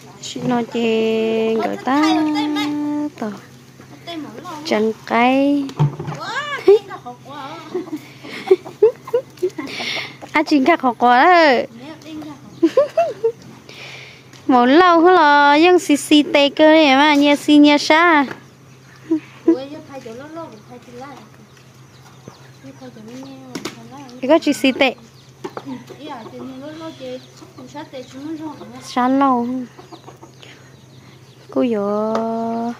Tam sim no ces nkawd tab tom tseev qaib. Ab tsi nkag qhov quav lawm. Maum Lauj hub los yeej xis xis tes kawg li mas nyias xis nyias sab. Es koj tsis xis tes. Sab laug kuj yuav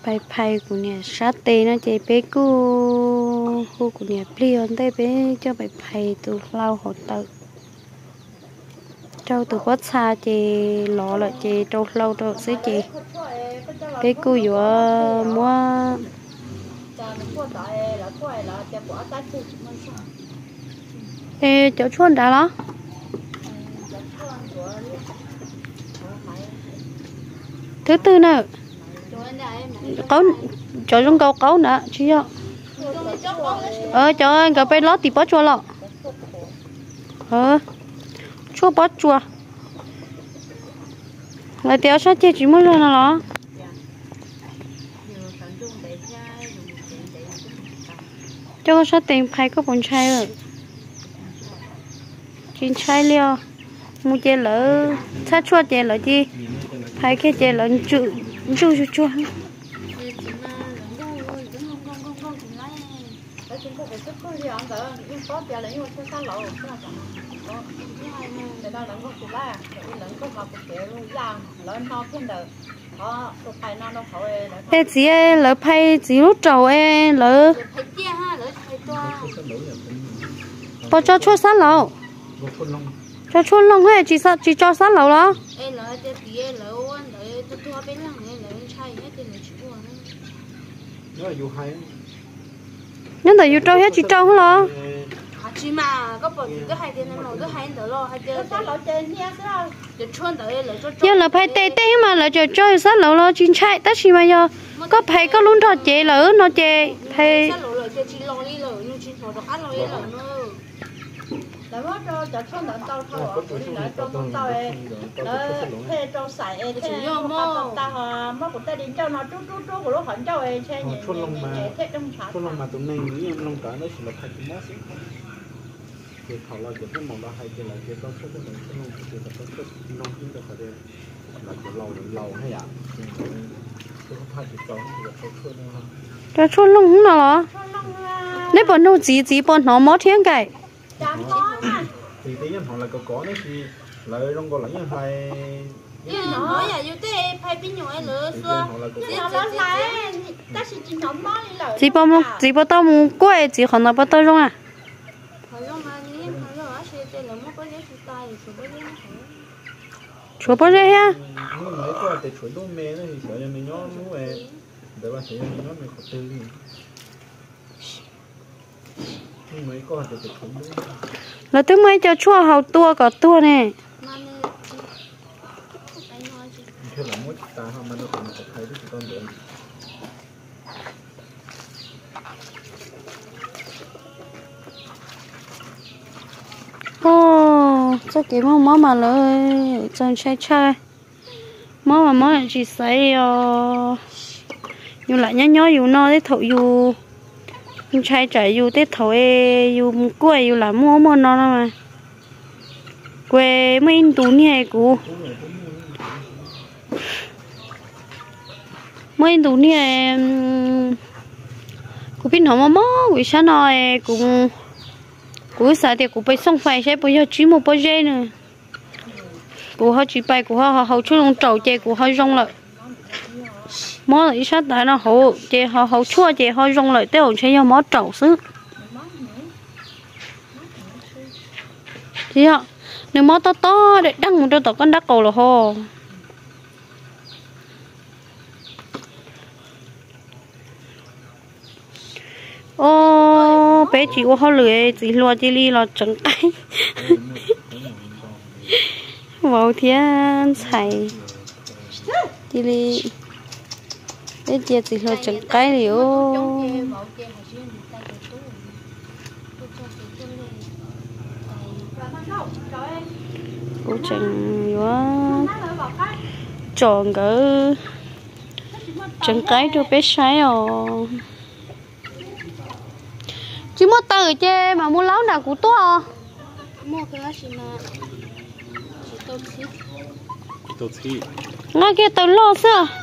phais phais kuv niam sab tes no ces peb kuj hu kuv niam plig ua ntej peb coj phais phais tus hlau hauv tawm rau tus pob txha ces lov lawm ces rau hlau rau xwb ces peb kuj yuav muab cov tshuaj nrad los. Thwb twg na? Cov zoo nkaus qaub na tsis yog. Cov nkawd peb lob tim pob tsuas los. Tshuaj pob tsuas. Lawv tias ob sab ceg tsis muaj zog no los. Coj koj sab tes phais koj puas ntshai? Tsis ntshai li os. Mus ces lawv txhaj tshuaj ces lawv cia phais kiag ces lawv ntsuj tsuag tsuag. Es txiv, lawv phais txiv lub raum es lawv puas tso tshuaj xab laus? Tso tshuaj loog, tsis tso xab laus los? Nyob ntawm yus rau thiab tsis rau los? Yog lawv phais tes tej mas lawv tseem tso yus xab laus los tsis ntshai, tab sis mas yog koj phais koj lub nrog cev lawm no ces phais Cov tshuaj loog no los? Neb puas nug txiv, txiv puas hnov mob thiab nkaim? Txiv puas, txiv puas tau mus kuaj txiv qhov ntawd puas tau zoo a? Tshuav pob zeb thiab. Lawv twb muaj ib co tshuaj haus tua kom tuag ne. Txoj kev muaj mob mas lawv txaus ntshai tshaj. Mob mas mob tsis xaiv li os. Yus lam nyob nyob yus no tej thaum yus ntshai tsam yus tej thaum yus mus kuaj yus lam muaj ub muaj no no mas. Kuv muaj ib ntus niag kuv muaj ib ntus niag kuv pib hnov mob mob kuv ib sab no, kuv, kuv xav tias kuv pais xoj fais saib puas yog tsis muaj pob zeb na. Kuv ho tsis pais, kuv ho haus tshuaj zoo raum ces kuv ho zoo lawm. Mob ib sab tav no hauv ces ho haus tshuaj ces ho zoo lawm, tej zaum ntshe yog mob raum xwb. Tsis yog, nws mob tob tob deej deej mus rau tom koj nrab qaum lawm hos. Os, peb tsis ua hauj lwm, txiv hluas cia li los tseev qaib. Vauv thiab ntxhais cia li, peb cia txiv hluas tseev qaib li os. Kuv tseem yuav tom nkawd tseev qaib rau peb saib os. Tsis muaj taws ces mam mus laub nram kuv tuaj os. Nqa kiag taws loj xwb.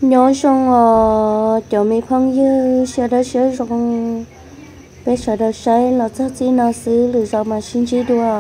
Nyob zoo os cov me phooj ywg, sawv daws siab zoo. Peb sawv daws saib los txog txij no xwb, lwm zaus mam sib ntsib dua.